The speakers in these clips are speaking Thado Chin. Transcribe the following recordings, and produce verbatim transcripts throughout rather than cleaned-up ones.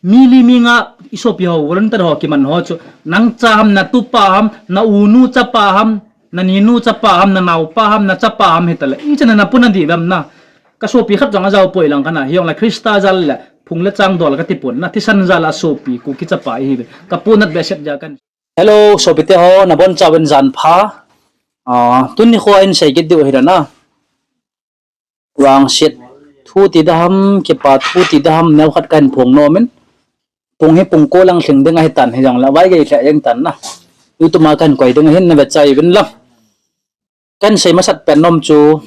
Mi li mi nga i sopi ho, volunteer ho kiman ho chu, nang cha ham, na tupa ham, na u nu chapa ham, na ni nu chapa ham, na naopa ham, na chapa ham hitale. Ichana na puna di bam na. Ka sopi khat jong ajao poi lang kana. Hiong la Krista jal le, phung le chang dol ka tipon na. Thisan jal a sopi, Kuki chapa ihi ve. Ka punat behseh ja kan. Hello, sopi te ho, na bon chauvin jan pha. Ah, tuni kho in sei kit diu hi na. Vangset thu ti daham, kipa thu ti daham, neo khat kan phong nom in. Pung hi pung ko lang thing ding ahi tan hi jong la, vai gei lheh jeng tan na. YouTube ma kan koi ding hin na ve chai vin lang. Kan sei masat pen nom chu,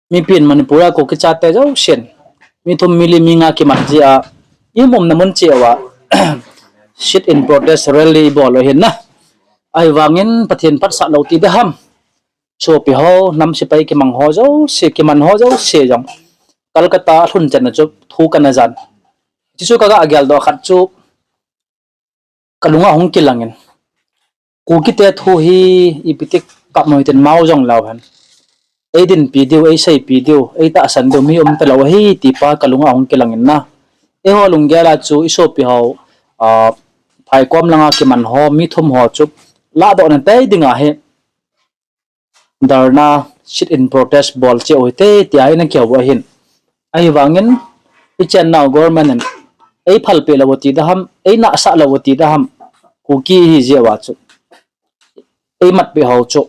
mi pin Manipur a Kuki chate jo sin. Mi thum mi li mi nga kiman ji a, i mum na mun chi a wa. Sit in protest rally bol lo hin na. Ahi vangin Pathen phatsah lo ti daham. Sopi ho, nam sipai kimang ho jouse, kiman ho jouse jong. Kolkata lhun chan na chu thu kana jan. Chuchu ka ga gel doh khat chu ka lunga hung kilangin. Kuki te thu hi ipi ti kap mo hitin mau jong lau hen. Ei dinpi diu, ei seipi diu, ei tahsan diu, mi um ta lo hi ti pa ka lunga hung kilangin na. Eiho lunggel a chu i sopi ho, ah, phai kom langa kiman ho, mi thum ho chu ladoh na tei dinga hi. Dharna, sit in protest bol cheh u hite, tia hi na kihou ahin. Ahi vangin, i chen nau government in, ei phalpeh lo ti daham, ei nahsah lo ti daham, Kuki hi jeh a chu. Ei matpeh ho chu,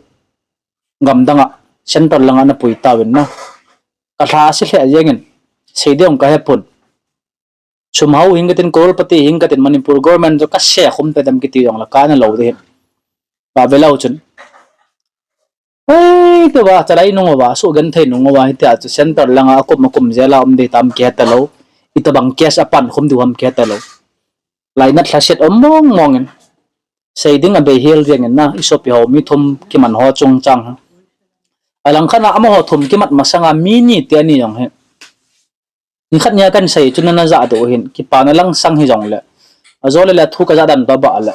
gamdang a, central langa na pui tauvin na. Ka lha si lheh jengin, sei ding ka hepon. Sum hau hing katin, crorepati hing katin, Manipur government chu ka se khum ta dem kiti jong la ka na lo de hin. Ba ve lo chun. Hei, tu ba, chalai nung uva, su gen thei nung uva, hitia chu center langa akum akum jela um de tam kiheta lo. Itabang case apan khum diu ham kiheta lo. Lainat lhaset um mong mong in. Sei ding abei hel jeng in na, i sopi ho, mi thum kiman ho chungchang ha. Alang khat na amaho thum kimat masanga mi ni te ni jong hi. Nikhat nia kan sei chu nana ja doh hin, kipana langsang hi jong le. Ajo le le thu ka ja dan ba ba le.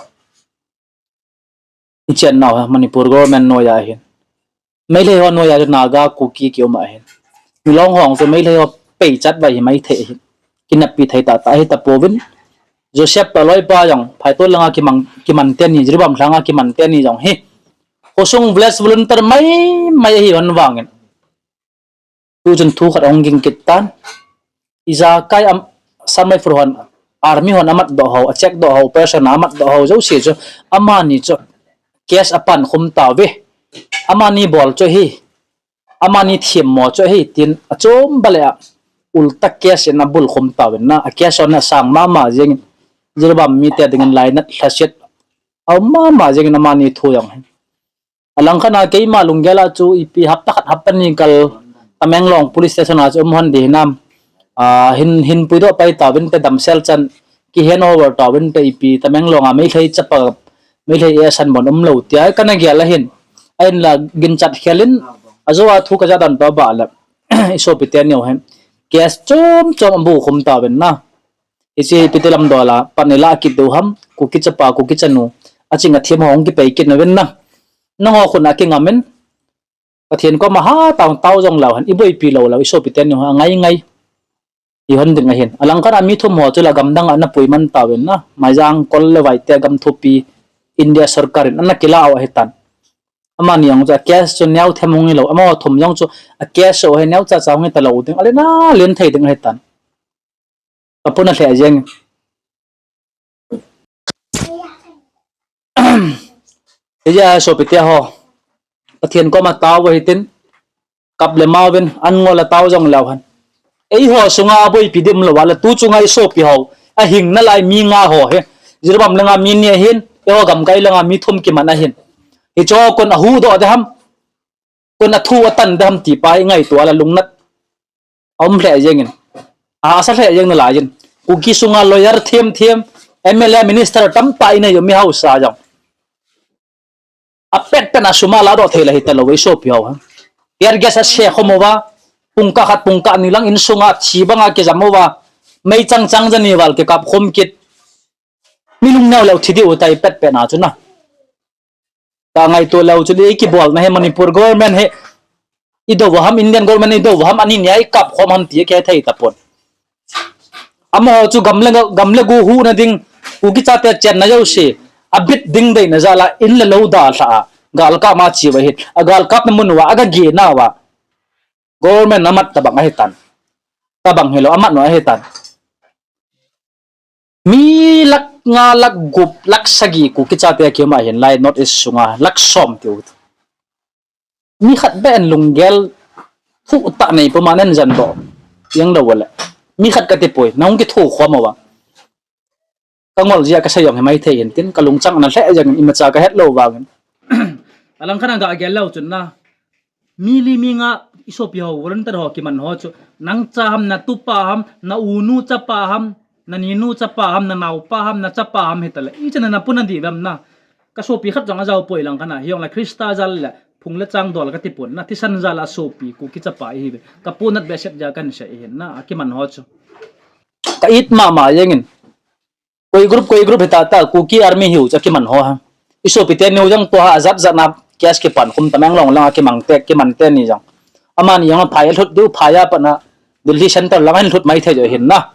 I chen nau ha, Manipur government noiya hin. Meitei ho noiya chu Naga Kuki ki um ahin. Milong ho chu Meitei ho peichat vai hi mai thei hin. Kinapi thei ta ta hi ta povin. Joseph Paloi pa jong, Phaitol langa kimang, kiman te ni, Jiribam langa kiman te ni jong hi. Khosung village volunteer mai, mai hi hon vangin. Tu chun thu khat ahung ging kit tan. Ijakai am, Assam Rifle hon, army hon amat doh ho, acheck doh ho, operation amat doh ho, jouse chu, amani chu, case apan khum tauve. Amani bol chu hi, amani thiam mo chu hi, tin achom bale a, ulta case in abul khum tauvin na, a case on asang mama jengin, Jiribam mite dingin lainat lhaset, aum mama jengin amani thu jong hi. Alang khat na keima lunggel a chu ipi hapta khat hapta ni kal Tamenglong police station a chu um hon di hinam. Ah, hin, hin puidoh pai tauvin te damsel chan ki hand over tauvin te ipi Tamenglong a Meitei chapa, Meitei e san bon um lo tia kana gel ahin. Ahin la ginchat khelin ajo a thu ka ja dan to ba la. I sopi te neo hen. Case chom chom abu khum tauvin na. Hiche pite lam dola, pan ila kit diu ham, Kuki chapa, Kuki chanu, aching athem hong kipei kit na vin na. Nangho khun a kingamin, Pathen koma hatah in tao jong lau hen, i boipi lou lau, i sopi te ni ho, angai ngai. I hon ding ahin. Alang khat a mi thum ho chu la gamdang a na pui man tauvin na. Maijang kol le vai te gam thupi, India sorkar in ana kila u ahi tan. Amani jong chu a case chu neo them hong hi lou, amaho thum jong chu a case chu hi neo cha cha hong hi ta lou ding, ale na len thei ding ahi tan. Ka puna lheh jeng. Hijeh a sopi te ho. Pathen koma tao u hitin. Kap le mau vin an ngol a tao jong lau hen. Eiho sunga aboipi dim lou a le tu chunga i sopi ho. Ahing nalai mi nga ho hi. Jiribam langa mi ni ahin. Eiho gamkai langa mi thum kiman ahin. Hicho kon ahuhdoh de ham. Kon athu atan de ham ti pa i ngaito a la lungnat. Aum lheh jengin. A, asa lheh jeng nalai jin. Kuki sunga lawyer them them, M L A minister tamtah inei u mi hausa jong. Apet pen a sum a ladoh thei la hi ta lou i sopi ho ha. Tear gas ase khom uva. Pungkah khat pungkah ni lang insunga thi banga kijam uva. Mei chang chang jani val kikap khom kit. Mi lungneo lou thi diu tai pet pen a chu na. Ka ngaito lou chu le i kibolna hi Manipur government hi i dou ham, Indian government i dou ham, ani nia i kap khom ham ti kihethei tapon. Amaho chu gam le, gam le go huhna ding, Kuki chate chenna jouse, abit ding deina jal a, in le lou dalha a, galkap ma che uva hin, agalkapna mun uva, aga gena uva. Government amat tabang ahitan. Tabang hilou, amat nu ahitan. Mi lakh nga, lakh gup, lakh sagi Kuki chate kium ahin lai North East sunga, lakh som tiu. Mi khat beh in lunggel thuh tah nei puma nen jan doh. Jeng lou le. Mi khat kati poi, nahung kithu khom uva. Ka ngol jeh a kasei jong hi maithei hin tin, ka lungchang ana lheh jeng in imacha ka het lou vangin. Alang khat a ga gel lou chun na. Mi li mi nga i sopi ho, volunteer ho, kiman ho chu. Nang cha ham, na tupa ham, na unu chapa ham, na ninu chapa ham, na naopa ham, na chapa ham hitale. Ichan na puna di vem na. Ka sopi khat jong ajao poi lang kana. Hijongle Christa jal le, phung le chang dol kati pon na. Thisan jal a sopi, Kuki chapa ihi ve. Ka punat behseh jeh a kahin sei hin na, akiman ho chu. Ka it mama jeng in. Koi group, koi group hita ta, Kuki Army hiu chu akiman ho ha. I sopi teni u jong tua ha, ajat jat na, case kipan, kum Tamenglong lang a kimang te, kiman teni jong. Amani jong aphai alhut diu, phai a pat na, Delhi Center lang ahin lhut maithei jo hin na.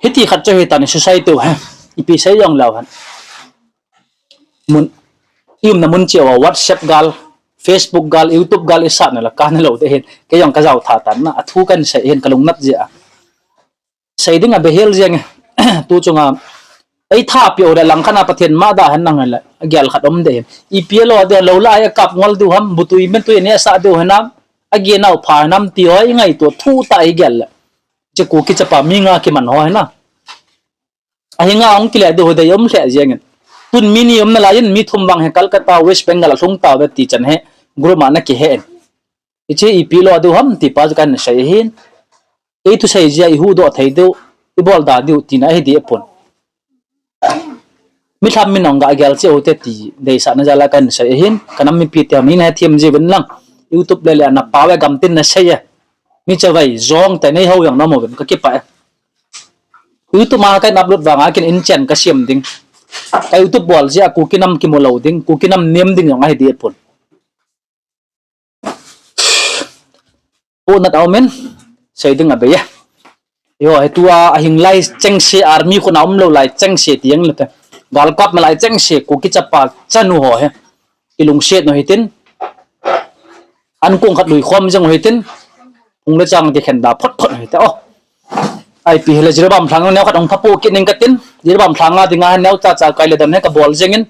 Hiti khat chu hitan society u ha. Ipi sei jong lou hen. Mun, i umna mun cheh uva WhatsApp gal, Facebook gal, YouTube gal isatna la kana lou te hin. Kei jong kajao tha tan na, athu kahin sei hin ka lungnat jeh a. Sei ding abehel jeng e. Tu chunga. Ei tha peh u le lang kana Pathen ma da hen nang le. Agel khat um de hin. Ipi lo de lou la a kap ngol diu ham, butui mentui ne sa diu hinam. Agenau pha hinam ti ho i ngaito thu ta i gel le. Che Kuki chapa mi nga kiman ho hina. Ahinga hung kile diu ho de um lheh jeng in. Tun mi ni um nalai in mi thum vang hi Calcutta, West Bengal a lhung tauve ti chan hi. Group a na kihe in. Hiche ipi lo diu ham ti pa chu kahin sei hin. Kei thusei jeh a i huhdoh thei diu, i bol da diu tina ahi deh pon. Mi lham min ong ga gel cheh u te ti deisahna jal a kahin sei hin, ka nam mipi te min hethem jiuvin lang. YouTube le le na pao e, gam tin na sei e. Mi chavai jong te nei hou jong na um uvin ka kipah e. YouTube ma kahin upload vang a kin in chen ka siam ding. Ka YouTube bol jeh a Kuki nam kimu lou ding, Kuki nam nem ding jong ahi deh pon. Punat a um in, sei ding abei e. Eiho, hitua ahing lai chengse, army khut a um lou lai chengse ti jeng le te. Galkap nalai chengse, Kuki chapa chanu ho hi. I lungset u hitin. An kong khat lui khom jeng u hitin. Phung le chang kikhen da phot phot u hite. Oh. Ipi hile Jiribam lhang neo khat hung phapu kit ning katin. Jiribam lhang a dinga neo cha cha kai le don hi ka bol jeng in.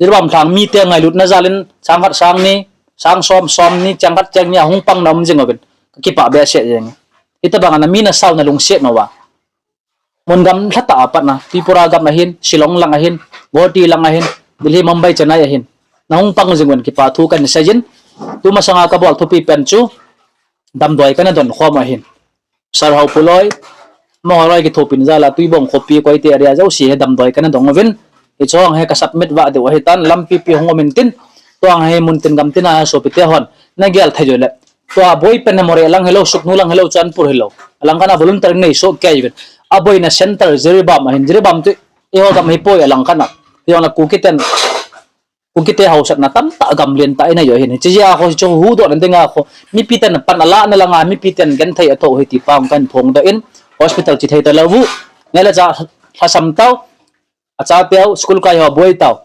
Jiribam lhang mite ngailutna jal in, sang khat sang ni, sang som som ni, cheng khat cheng ni, ahung pang na um jing uvin. Ka kipah behseh jeng e. Hitabang a na mi na sao na lungset nau va. Mun gam lha tah a pat na, Tripura gam ahin, Shillong lang ahin, Guwahati lang ahin, Delhi, Mumbai, Chennai ahin. Na hung pang jing uvin kipa thu kahin sei jin. Tu masanga ka bol thupi pen chu, damdoi kana don khom ahin. Sir Haopuloi, amaho loi kithopina jal a Tuibong khopi Koite area jouse hi damdoi kana dong uvin. Hiche hung hi ka submit vah diu ahitan, lampi pi hung um in tin. Tua hi mun tin gam tin a sopite hon na gel thei u le. Tua boi pen hi Moreh lang hilou, Sugnu lang hilou, Churachandpur hilou. Alang kana volunteer nei soh kei uvin. Aboina center Jiribam ahin, Jiribam chu eiho gam hi poi alang kana. Hijongle Kuki ten Kuki te hausatna tamtah gam lentah i nei u ahin. Hiche jeh a ho chu huhdoh na dinga ho. Mipi ten pan ala na langa, mipi ten genthei a tho u hi ti pa hung kahin phongdoh in. Hospital che thei talou u. Ngai le cha lhasam tau. Acha teu, school kai ho boi tau.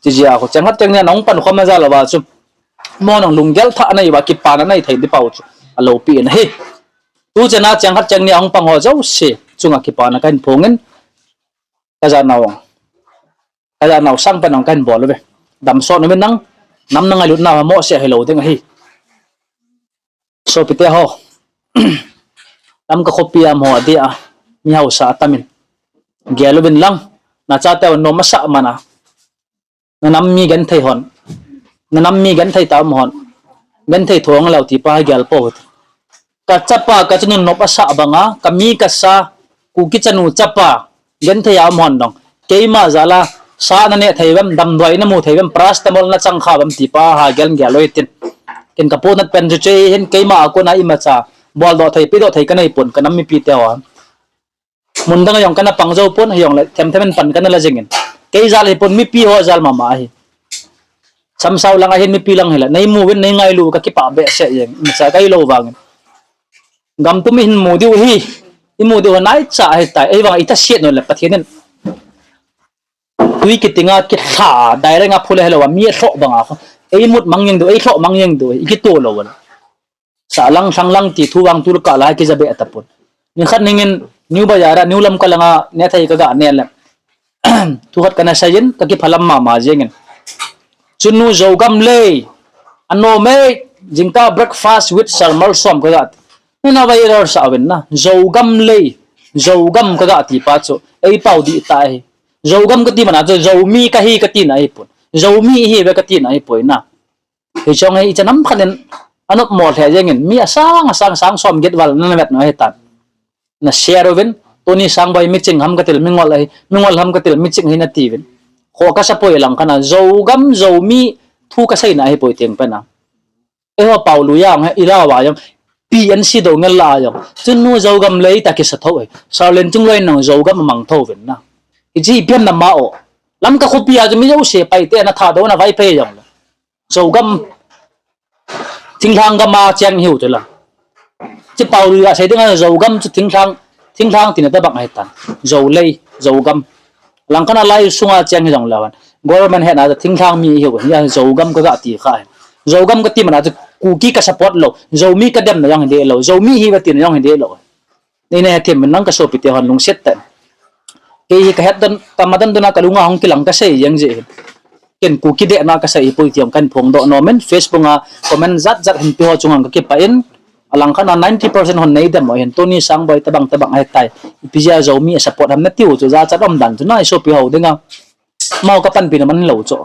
Hiche jeh a ho. Cheng khat cheng ni a na hung pan khom na jal uva chu. Mo nang lunggel thah nei uva kipana nei thei di pau chu. Alopi in ahi. Tu chan a cheng khat cheng ni a hung pang ho jouse. Chunga kipana kahin phong in. Ka ja nau. Ka ja nau sang pen ong kahin bol uve. Damsot uvin nang, nam na ngailutna u mohseh hilou ding ahi. Sopite ho. Lamka khopi a amaho adeh a. Mi hausa atam in. Gel uvin lang. Na chate u nom asah man a. Na nam mi genthei hon. Na nam mi genthei tah um hon. Genthei thong lou ti pa hi gel pou hite. Ka chapa ka chanu nop asah banga, ka mi ka sa, Kuki chanu chapa, genthei a um hon dong. Keima jal a, sa na neh thei vem, damdoi na mu thei vem, paracetamol na chang kha vem ti pa ha gel gel u hitin. Ken ka punat pen chu hiche hin keima a kona imacha, boldoh thei, pedoh thei ka nei pon, ka nam mipi te ho. Mun dang a jong kana pang jou pon, hijongle themthem in pan kana la jing in. Kei jal hi pon mipi ho jal mama ahi. Samsao lang ahin mipi lang hile. Nei mu uvin nei ngailu ka kipah behseh jeng. Imacha ka hilou vangin. Gam tum i hin mu diu hi. Imu diu naicha ahitai, eivang itha siat nole Pathen in. Tui kitinga kitha, direct a phule helou a, mi alhoh banga. Eimut mang jeng diu, eilhoh mang jeng diu, ikitoh lou. Sahlang, lhanglang ti thu vang tulkah lai kija be tapon. Nikhat ningin, New Bazar a, New Lamka langa, nethei kaga neh le. Thu khat kana seijin, kakiphalam mama jengin. Chunu Zogam lei, anom e, jingkah breakfast with sir Malsom kaga ti. Nina viral sah uvin na, Zogam lei, Zogam kaga ti pa chu, eipao dih ta ahi. Zogam kati mana chu, Zomi kahi katina ahipon. Zomi ihiuve katina ahipoi na. Hiche jong hi, ichan ham khat in, anopmo lheh jengin, mi asang, asang, sang som get val nana vet nau ahitan. Na share uvin, Tony Sangboi miching ham katil, mingol ahi, mingol ham katil, miching ahi natiuvin. Kho kasapoi lang kana, Zogam, Zomi, thu kaseina ahipoi teng pena. Eiho Paolui jong, ilah uva jong, P N C Doungel lah a jong. Chunu Zogam lei tia kisa thou e. Sir Lenchungloi nang Zogam amang thou uvin na. Hiche ipi ham nama o. Lamka khopi a chu mi jouse Paite na Thadou na Vaiphei jong le. Zogam thinglhang gam a cheng hiu chu la. Hiche Paolui a sei dinga Zogam chu thinglhang, thinglhang tina tobang ahitan. Zolei, Zogam. Langkhat a lai sunga cheng hijongle. Government hetna chu thinglhang mi hiu, hia Zogam kaga ti kha. Zogam kati mana chu Kuki ka support lou. Zomi kademna jong hi deh lou. Zomi ihiuve tina jong hi deh lou. Neina hethem in lang kasopite hon lungset tah in. Kei hi kahet don, kamadan dona kalunga hung kilang kasei jeng jeh hin. Ken Kuki dehna kasei hipoi ti jong kahin phongdoh nomin, Facebook a comment jat jat hinpe ho chunga kakipah in, alangkhat a ninety percent hon neidem u hin, Tony Sangboi tobang tobang ahitai. Ipi jeh a Zomi asupport ham natiu chu jachat umdan chu na isopi ho dinga. Amaho kapanpina man lou chu.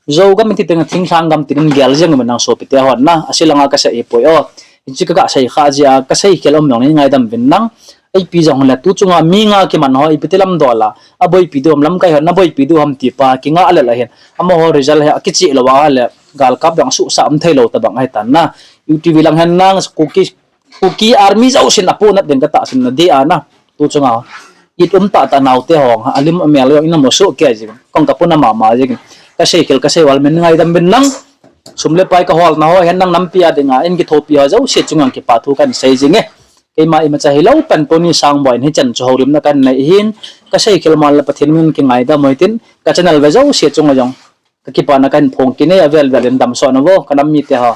Zogam iti tenga thinglhang gam tin gel jeng uvin lang sopite hon na, ase langa kasei hipoi o. Hiche kaga sei kha jeh a, kasei khel um jong nei ngaidam uvin lang. Ipi jong le tu chunga mi nga kiman ho, ipi ti lam dol a, aboipi diu ham lamkai hon, naboipi diu ham ti pa, kingah lel ahin. Amaho result hi akicheh lou a le, galkap jong asuhsah um thei lou tobang ahitan na. U T V lang hin lang, Kuki Kuki Army jousen apohnat ding katahsan na deh a na. Tu chunga, it um tahtah naote ho, alim amel jong ina musoh kei jing. Kong kapuna mama jing. Kasei khel, kasei val min ngaidam uvin lang. Sum le pai kaholna ho, hin lang nampi a dinga, eikithopi ho jouse chunga kipa thu kahin sei jing e. Keima imacha hilou pen Tony Sangboi in hichan chu houlimna kahin nei ahin. Kasei khel mal le Pathen min kingaidam u hitin, ka channel ve jouse chunga jong kakipana kahin phong kit e, avel vel in damsot un vo, kanam mite ho.